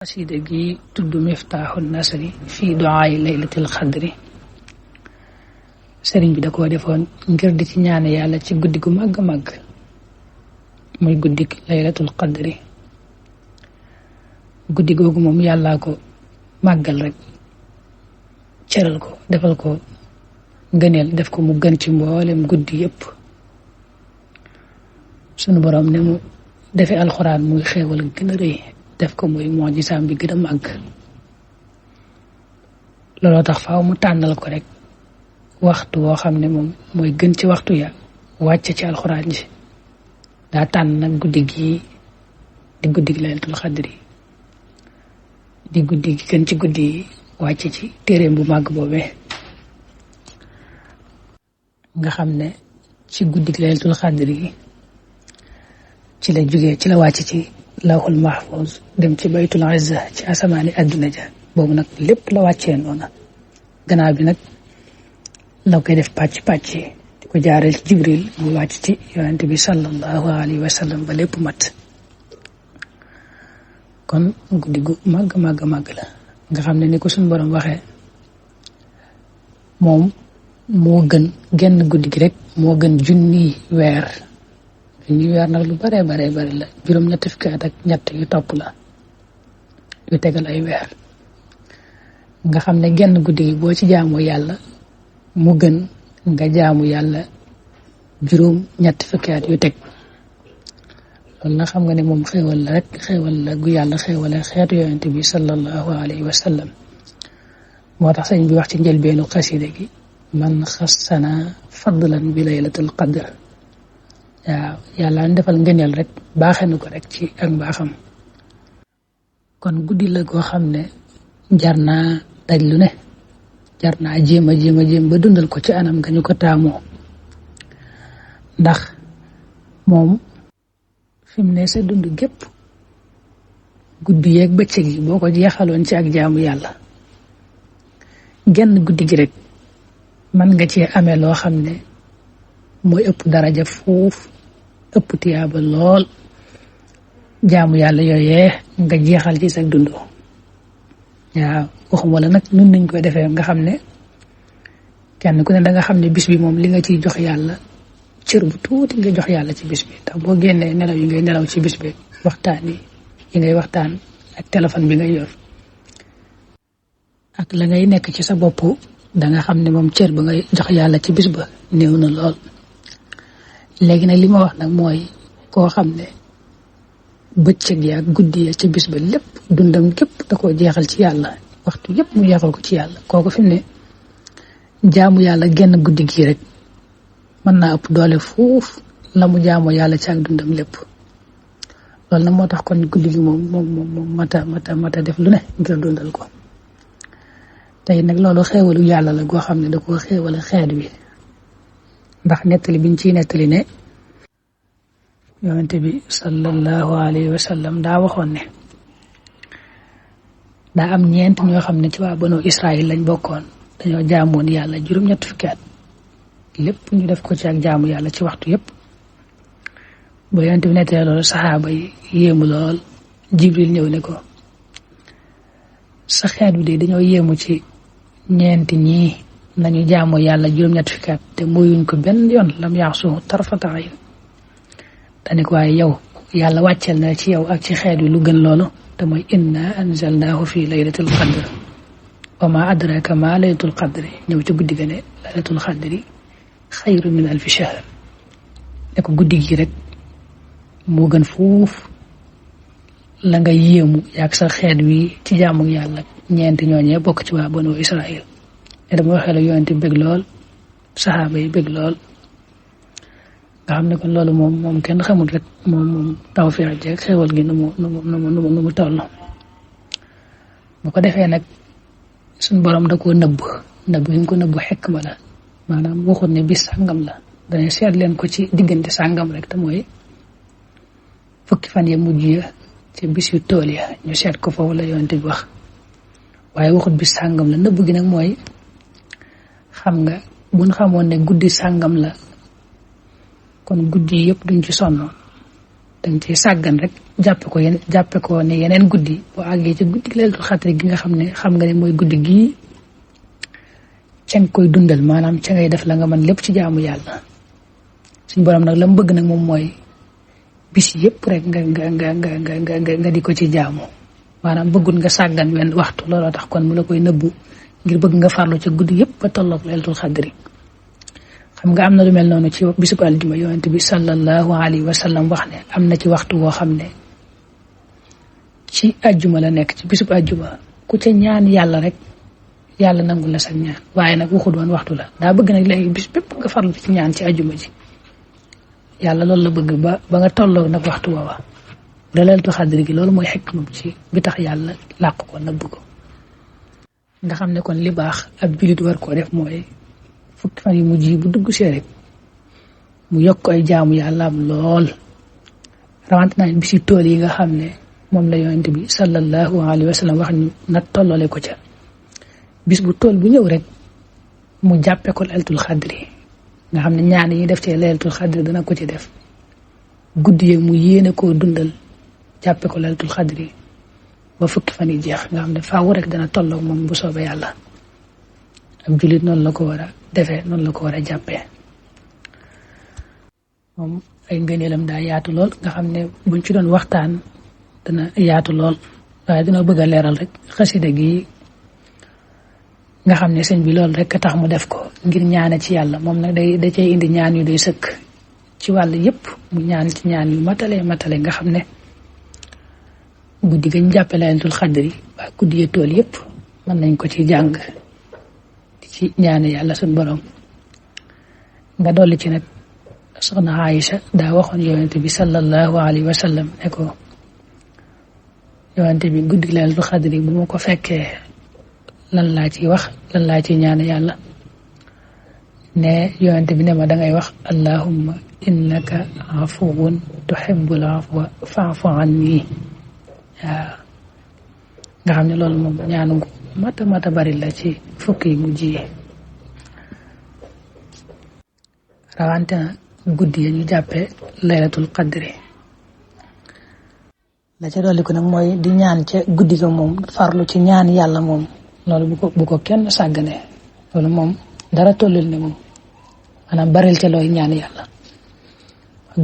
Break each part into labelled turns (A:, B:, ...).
A: xasida gi tudd Miftaaxul Nasri fii du'aa'i laylatil xadri sëriñ bi da koo defoon ngir di ci ñaane yàlla ci guddi gu màgg màgg muy guddik laylatul xadri. guddi googu moom yàllaa ko màggal rek cëral ko defal ko ngëneel def ko mu gën ci mboolem guddi yépp. sunu boroom ne mu defee alxuraan muy xéewal gën a rëy def ko muy mujisaam bi gën a màgg. looloo tax faaw mu tànnal ko rek waxtu woo xam ne moom mooy gën ci waxtu ya wàcce ci alxuraan ji. daa tànn nag guddi gi di guddi gi laylatul xadri di guddi gi gën ci guddi yi wàcce ci téereem bu màgg boobee nga xam ne ci guddi gi laylatul xadri gi ci la jógee ci la wàcce ci lawhul mahfuz dem ci baytul izza ci asamaani adduna ja boobu nag lépp la wàccee noona. gannaaw bi nag la koy def pàcc di ko jaareel ci jibril mu wàcc ci yonente bi sallallahu alayhi wa sallam ba lépp mat. kon guddi gu màgg la nga xam ne ni ko suñu borom waxee moom moo gën genn guddi gi rek moo gën junniy weer. junniy weer nag lu bare la juróom-ñetti fukki at ak ñett yu topp la yu tegal ay weer. nga xam ne genn guddi gi boo ci jaamoo yàlla mu gën nga jaamu yàlla juróom-ñetti fukki at yu teg. loolu nag xam nga ne moom xéewal la rek xéewal la gu yàlla xéewale xeetu yonente bi sallallahu alayhi wa sallam. moo tax sëñ bi wax ci njëlbeenu xasida gi man xassana fadlan bi laylatul qadr. waaw yàlla defal ngëneel rek baaxe nu ko rek ci ak mbaaxam. kon guddi la goo xam ne jar naa daj lu ne jar naa jéem ba dundal ko ci anam nga ñu ko taamoo. ndax moom fi mu ne sa dund gépp guddi yeeg bëccëg yi boo ko jeexaloon ci ak jaamu yàlla genn guddi gi rek mën nga ci amee loo xam ne mooy ëpp daraja foofu ëpp tiyaaba lool jaamu yàlla yooyee nga jeexal ci sa dund. waaw waxuma la nag nun nañ koy defee nga xam ne kenn ku ne da nga xam ne bis bi moom li nga ciy jox yàlla cër bu tuuti nga jox yàlla ci bis bi. ndax boo génnee nelaw yi ngay nelaw ci bis bi waxtaan yi ngay waxtaan ak téléphone bi ngay yor ak la ngay nekk ci sa bopp da nga xam ne moom cër ba ngay jox yàlla ci bis ba néew na lool. léegi nag li ma wax nag mooy koo xam ne bëccëg ya ak guddi ya ci bis ba lépp dundam gépp da koo jeexal ci yàlla waxtu yépp mu jeexal ko ci yàlla. kooku fi mu ne jaamu yàlla genn guddi gii rek mën naa ëpp doole foofu la mu jaamoo yàlla ci ak dundam lépp. loolu nag moo tax kon guddi gi moom mata def lu ne ngir dundal ko. tey nag loolu xéewalu yàlla la goo xam ne da koo xéewale xeet wi. ndax nettali biñ ciy nettali ne yonente bi sallallahu alayhi wa sallam daa waxoon ne daa am ñeent ñoo xam ne ci waa banu Israël lañ bokkoon dañoo jaamoon yàlla juróom-ñett fukki at lépp ñu def ko ci ak jaamu yàlla ci waxtu yépp. bu yonente bi nettalee loolu saxaaba yi yéemu lool. Jibril ñëw ne ko sa xeet bi de dañoo yéemu ci ñeenti ñii nañu jaamoo yàlla juróom-ñett fukki at te muyuñ ko benn yoon lam yaaxu tarfata ayn. dane ko waaye yow yàlla wàcceel na ci yow ak ci xeet wi lu gën loolu te mooy inna anzalnaahu fi laylatul qadr wa ma adraka ma laylatul qadri ñëw ci guddi ga ne laylatul qadri xayru min alfi shahr. ne ko guddi gi rek moo gën fuuf la nga yéemu yaag sa xeet wi ci jaamu yàlla ñeenti ñooñee bokk ci waa banu Israël. te dama waxee la yonente bëgg lool saxaaba yi bëgg lool nga xam ne kon loolu moom kenn xamul rek moom tawfeex jeeg xéewal gi nu mu toll. bu ko defee nag suñ borom da koo nëbb yi mu ko nëbb xekk ma la maanaam waxut ne bis sàngam la dañuy seet leen ko ci diggante sàngam rek te mooy fukki fan ya mujj ya ci bis yu tool ya ñu seet ko foofu la yonente bi wax waaye waxut bis sàngam la nëbb gi nag mooy xam nga buñ xamoon ne guddi sàngam la kon guddi yëpp duñ ci sonn dang ci sàggan rek jàppe ko ne yeneen guddi boo àggee ci guddi laylatul xadri gi nga xam nga ne mooy guddi gii ca nga koy dundal maanaam ca ngay def la nga mën lépp ci jaamu yàlla suñ borom nag la mu bëgg nag moom mooy bis yëpp rek nga di ko ci jaamu maanaam bëggul nga sàggan wenn waxtu looloo tax kon mu la koy nëbbu ngir bëgg nga farlu ca guddi yëpp ba tolloog laylatul xadri xam nga am na lu mel noonu ci bisub aljuma yonent bi sallallahu alayhi wa sallam wax ne am na ci waxtu woo xam ne ci aljuma la nekk ci bisub aljuma ku ca ñaan yàlla rek yàlla nangul la sa ñaan waaye nag waxu doon waxtu la daa bëgg nag léegi bis bépp nga farlu ci ñaan ci aljuma ji yàlla loolu la bëgg ba nga tolloog nag waxtu woowa laylatul xadri gi loolu mooy xikma ci bi tax yàlla làq ko nëbb ko nga xam ne kon li baax ab julit war koo def mooy fukki fan yu mujj yi bu dugg see rek mu yokk ay jaamu yàlla am lool rawante naa bisi tool yi nga xam ne moom la yonent bi sallallahu alayhi wa sallam wax ñu na tolloole ko ca bis bu tool bu ñëw rek mu jàppe ko laylatul xadri nga xam ne ñaan yi def ci laylatul xadri dana ko ci def guddi yeeg mu yéene koo dundal jàppe ko laylatul xadri ba fukki fan yi jeex nga xam ne faaw rek dana tolloog moom bu soobee yàlla ab jullit noonu la ko war a defee noonu la ko war a jàppee moom ay ngëneelam daa yaatu lool nga xam ne buñ ci doon waxtaan dana yaatu lool waaye dina bëgg a leeral rek xasida gi nga xam ne sëñ bi loolu rek tax mu def ko ngir ñaane ci yàlla moom nag da cay indi ñaan yu doy sëkk ci wàll yépp mu ñaan ci ñaan yu matale nga xam ne guddi gañ jàppe laylatul xadri waa guddi tool yépp mën nañ ko ci jàng di ci ñaane yàlla suñ borom nga dolli ci nag soxna Aïcha daa waxoon yonente bi sallallahu alayhi wa sallam ne ko yonente bi guddi laylatul xadri bu ma ko fekkee lan laa ciy wax lan laa ciy ñaan yàlla ne yonente bi ne ma dangay wax allahumma innaka afuwun tuhibbul afwa fa'fu anni waaw nga xam ne loolu moom ñaanu mata bari la ci fukki yi mujj yi rawante na guddi yi ñu jàppee laylatul qadri la ca dolli ko nag mooy di ñaan ca guddi ga moom farlu ci ñaan yàlla moom loolu bu ko kenn sàgganee loolu moom dara tollul ne moom maanaam baril ca looy ñaan yàlla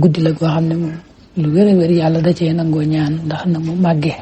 A: guddi la goo xam ne moom lu wér a wér yàlla da cee nangoo ñaan ndax na mu màggee